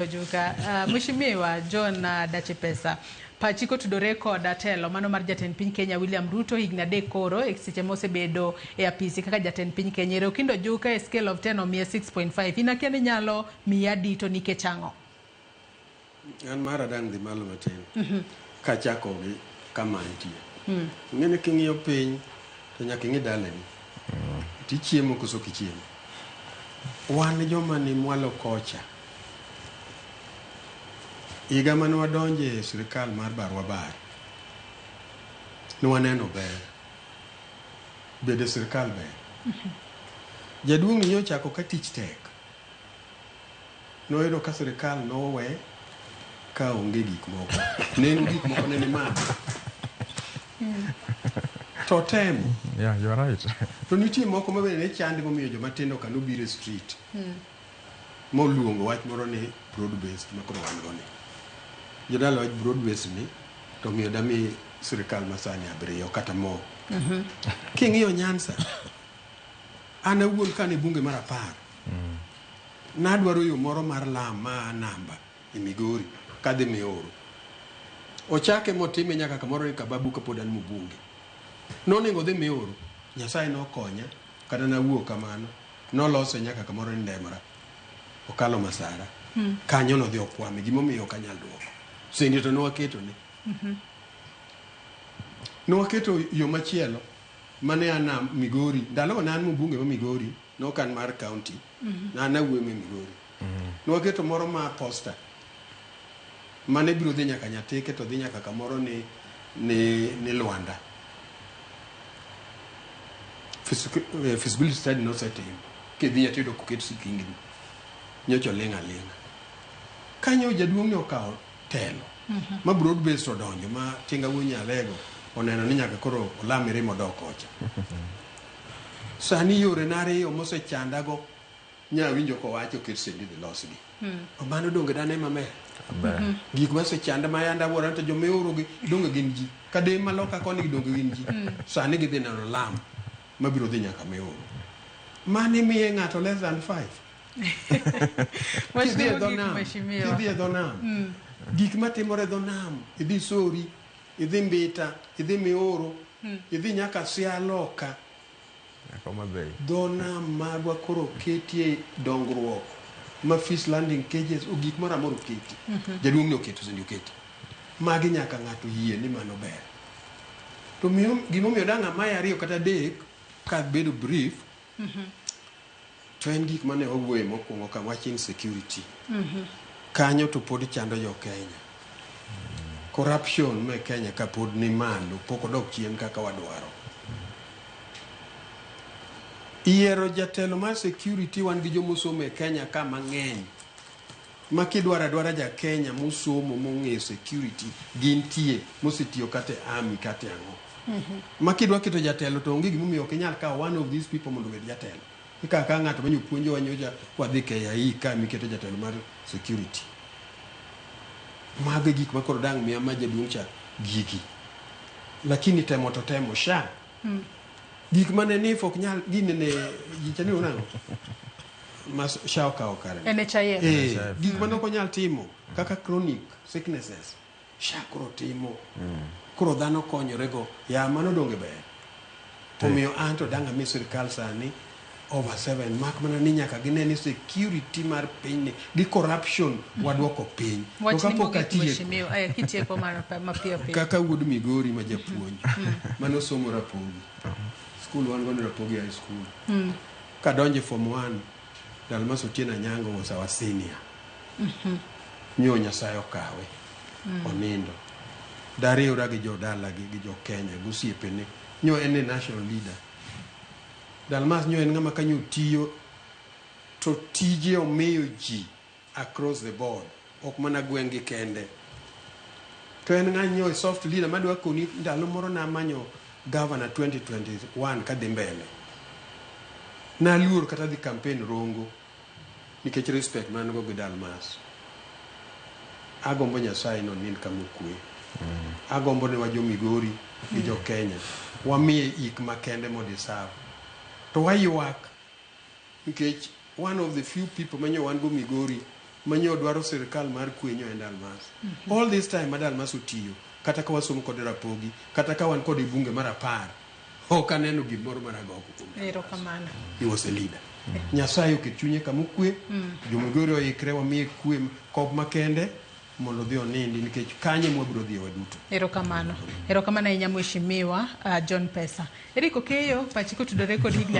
Ojuka, Mheshimiwa John Dache Pesa, pachi kotudore kod telo mano mar jatend piny Kenya William Ruto higni 3 koro e seche mosebedo e apisi kaka jatend piny Kenya. Ero Okindo Ojuka e scale of 10 omiye 6.5. In akia ni nyalo miya adi to nikech ang'o? An mara dang' dhi malo matin. Kachako gi kama antie. Ing'e ni king'iyo piny to nyaka ing'i dalani. Tichiemo koso ok ichiemo. Wan joma ni mwalo kocha. Higa mane wadonje e sirikal mar barwa bar, ne waneno ber. Bedo e sirikal ber. Jaduong' ni nyochako ka tich tek. Noyudo ka sirikal nowe ka onge gik moko. Nengo gik moko ne ni malo. To temo. Yeah, you are right. To nitie moko ma bende ne chande momiyo joma tindo ka nobiro e street. Moluongo wach moro ni broad based ma koro wan go ni. Jodala wach broad based ni to miyo dami sirikal masani 7 kata mo. King'iyo Nyanza, an awuon kane bunge mar 10, nadwaro yo moro mar lam ma namba e Migori kadhi Mioro. Ochake motime nyaka kamoro ni Kababu kapod an mbunge. Nonego odhi Mioro, Nyasaye nokonya kata nawuok kamano. Nolose nyaka kamoro ni Ndemra. Okalo Masara. Kanyo nodhi okwame gimomiyo ok anyal duoko. Sendi to nwaketo ne. Nwaketo yo machielo mane an a Migori. Ndalogo ne an mbunge ma Migori, nok an mar county. Ne an awuoyo ma Migori. Nwaketo moro ma posta. Mane biro dhi nyaka Nyatike to dhi nyaka kamoro ni Lwanda. Feasibility study nosetim. Kidhi to iyudo koket sikingni. Nyocha oling' aling'a. Kanyo jaduong' ni okawo telo. Ma broad based odonjo ma Tinga wuo Nyalego oneno ni nyaka koro olam mirima odok kocha. Sani yore na ariyo mosechandago nyawinjo kowacho oket sendi dhi losgi. Mano donge dane maber. Gik masechanda ma yanda wuora to joma ioro gi donge gin ji. Kade maloka koni gi donge gin ji. Sani gidhi neno lam mabiro dhi nyaka Mioro. Mane miye ng'ato less than 5. Wach mogik, Mheshimiwa. Kidhi e dho nam. Gik matimore e dho nam, idhi Sori, idhi Mbita, idhi Mioro, idhi nyaka Sialoka. Dho nam magwa koro oketie dongruok ma fish landing cages o gik moro amora oketi. Jaduong' ni oketo sendi oketi. Magi nyaka ng'ato yie ni mano ber. To gimomiyo dang' amaye 2 kata 3 ka bedo brief, to en gik mane wawuoye mokwongo ka wach insecurity. Kanyo to pod chando jo Kenya. Corruption me Kenya ka pod ni malo, pok odok chien kaka wadwaro. Yiero jatelo mar security wan gi jomosomo e Kenya ka mang'eny. Ma kidwaro adwara ja Kenya mosomo mong'eyo security gintie mosetiyo kata e army kata e ang'o. Ma kidwa keto jatelo to onge gimomiyo ok inyal kawo one of these people mondo obed jatelo. Ikawo akawa ng'ato manyo puonjowa nyocha kwadhi KIE ka miketo jatelo mar security. Mago e gik ma koro dang' miya ma jaduong' cha gigi. Lakini temo to temo sha. Gik mane NIF ok nyal ginene gicha ni nang'o? Ma SHA okawo kare. NHIF. Gik mane ok onyal timo kaka chronic sicknesses SHA koro timo. Koro dhano konyore go. Ya mano donge ber. Omiyo an to dang' ami sirikal sani over 7 mak mana ni nyaka gine ni security mar pinyni gi corruption waduoko piny. To Wach ni kapok mogik, atieko, Mheshimiwa, kitieko mapiyo piyo. Kaka wuod Migori ma japuonj manosomo Rapogi. Skul wan go ni Rapogi High School. Kadonjo e form 1, Dalmas Otieno Anyango was our senior. Nyo Nyasaye okawe. Onindo. Dariwra gi jodalagi gi jo Kenya gi osiepene. Nyo en e national leader. Dalmas nyo en ng'ama kanyo tiyo to tije omiyo ji across the board. Ok mana gweng'gi kende. To en ng'a nyo e soft leader madwa koni ndalo moro namanyo governor 2021 kadhi mbele. Naluor kata dhi campaign Rongo nikech respect man go gi Dalmas. Agombo Nyasaye no nind kama okwe. Agombo ni wa jo Migori gi jo Kenya wamiye ik makende mo deserve. To waywak nikech one of the few people manyo wan go Migori Manyo dwaro sirikal mar kwe nyo en Dalmas. All this time ma Dalmas otiyo, kata ka wasomo kode Rapogi, kata ka wan kode e bunge mar 10, ok aneno gimoro mar agoko kuom Dalmas. Erokamano. He was a leader. Nyasaye oket chunye kama okwe, jomigori oikre wamiye kwe kop makende mondo odhi onindi nikech kanye mwabiro dhiye waduto. Erokamano. Erokamano ahinya, Mheshimiwa John Pesa. Eric Okeyo, pachi kotudore kod higni